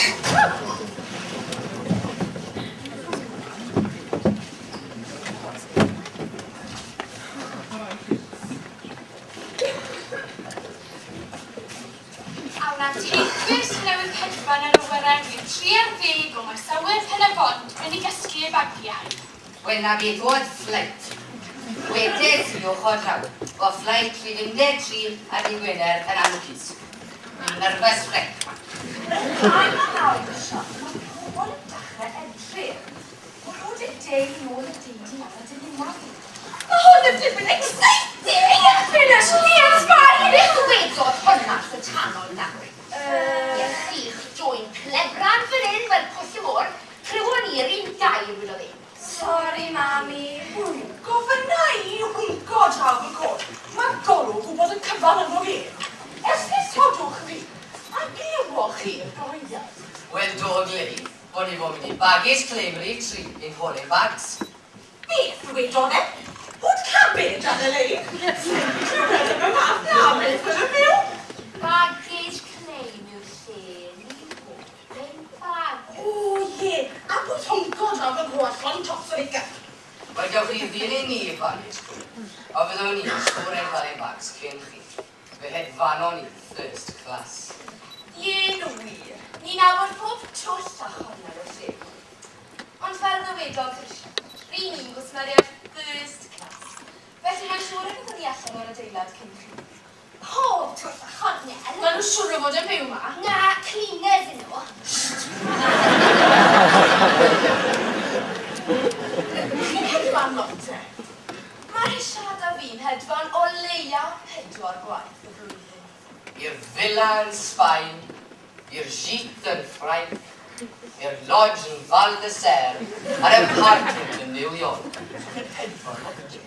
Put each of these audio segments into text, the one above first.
A wna teithwyr sydd newydd hedfan ar awyren rhif 30 o maes awyr Pen-y-bont mynd i gasglu eu bagiau. Wel na beth oedd flight. Wedes i ochr draw o flight rhif 13 ar ddydd Gwener yn anlwcus. Dwi'n nervous wreck ma. Mae nawr, Risiart, mae pobl yn dechrau edrych. O rhod y dei nôl y deidi ar y dymunaf fi. Mae hwn yn flippin' exciting! Finish me yn Sbaen! Beth ddywedodd honna wrth y tannoy nawr? Ie, chi'ch join clefran fan hyn fel pwll y môr, clywon ni yr un gair wedodd e. Sori mami. Gofynna i hwnco draw fy nghôl. Mae golwg gwybod y cyfan ynddo fe. Esgusodwch fi, a glywoch chi'r cyhoeddiad? Wel do, Glei, bod ni fod mynd i baggage claim rhif 3 in hôl ein bags. Beth ddywedodd e? Bod cabbage ar y lein? Sdim clywed am y math 'na o beth yn y byw! Baggage claim yw'r lle ni fod ein bag. O ie, a bod hwnco draw fy nghôl llond tops o make-up. Wel gewch chi ddilyn ni i baggage claim, a fyddwn ni'n siŵr ein cael ein bags cyn chi. Fe hedfanon ni first class. Ie'n wir, ni'n nabod pob twll a chornel o'r lle hwn. Ond fel ddywedodd Risiart, ry'n ni'n gwsmeriaid first class, felly mae'n siŵr y byddwn ni allan o'r adeilad cyn chi. Pob twll a chornel. Maen nhw'n siŵr o fod yn byw 'ma. Na, cleaners 'yn nhw. Chi'n hedfan lot te? Mae Risiart a fi'n hedfan o leia pedwar gwaith y flwyddyn. I'r villa yn Sbaen, i'r gîte yn Ffrainc, i'r lodge yn Val de Serre, a'r apartment yn New York. Chi'n hedfan lot te?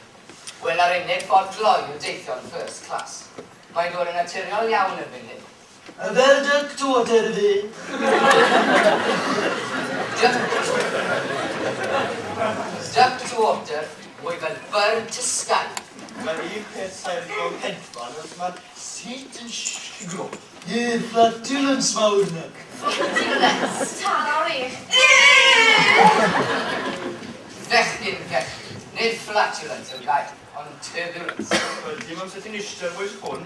Wel, yr unig ffordd gloi yw deithio'n first class. Mae'n dod yn naturiol iawn erbyn hyn. Y fel duck to water ydi? Duck... Duck to water, mwy fel bird to sky. Mae'r un peth sa'i lico am hedfan os mae'r seat yn shiglo. Ie, flatulence mawr 'na. Flatulence? Tara o'r ech. Fechgyn, fechgyn, nid flatulence yw'r gair, ond turbulence. Wel, dim amser ti'n eistedd ar bwys hwn.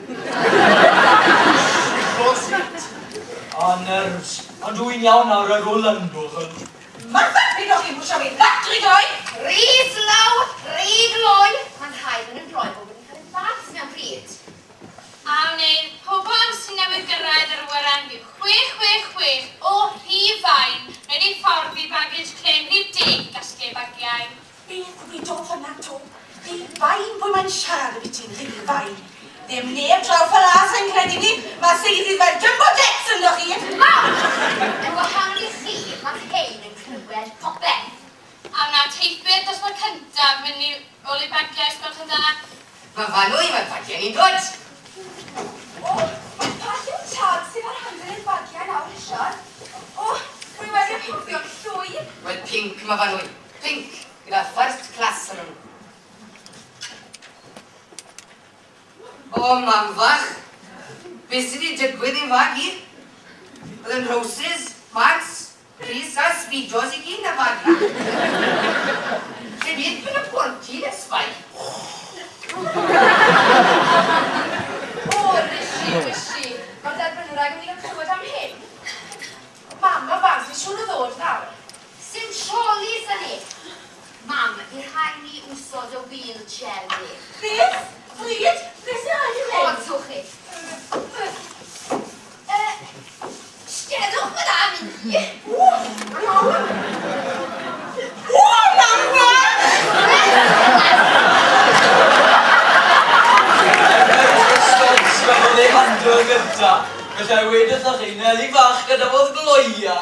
Shiglo seat. A nerves. Ond dw i'n iawn nawr ar ôl lando, ch'wel. Martha, pryd o'ch chi'n pwsio fi that rhy gloi? Rhy slow, rhy gloi. Mae'n rhaid maen nhw'n droi bod wedi cael eu bags mewn pryd. A wneir pobl sy'n newydd gyrraedd yr awyren rhif 666 o Rhufain mewn eu ffordd i baggage claim rhif deg i gasglu eu bagiau. Beth wedodd hwnna 'to? Rhufain, pwy mae'n siarad ambiti Rhufain? Ddim neb draw fel 'a sai'n credu fi, ma' seiddi'n fel jumbo jets ynddo chi! Mam! Yn wahanol i chi, mae rhein yn clywed popeth. A wna teithwyr dosbarth cyntaf mynd i ôl eu bagiau os gwelwch yn dda? Mae Fanwy, mae bagiau ni'n dod! O, pa lliw tad sydd ar handle ein bagiau nawr, Risiart? O, rwy wedi anghofio'n llwyr. Wel, pinc, mae Fanwy. Pinc, gyda first class arnyn nhw. O, mam fach! Be sy 'di digwydd i'n fag i? Oedd yn roses, mags, Pris a speedos i gyd na fag na. Lle bydd fy nhapporti ysbaid? O, Rishi, Rishi, mae'r derbynwraig yn mynd i gael clywed am hyn. Mam, mae bags fi siŵr o ddod nawr. Sim trolleys 'da ni. Mam, fi rhaid ni wsod y wheelchair ni. Beth? Pryd? Beth sy'n rhaid i wneud? Odwch chi. Yy, Steddwch fel 'a, Mindy. O, iawn. O, mam fach! Yr sgons gafodd ei handlo gynta, gallai weud wrthoch chi, Neli fach gadawodd gloia.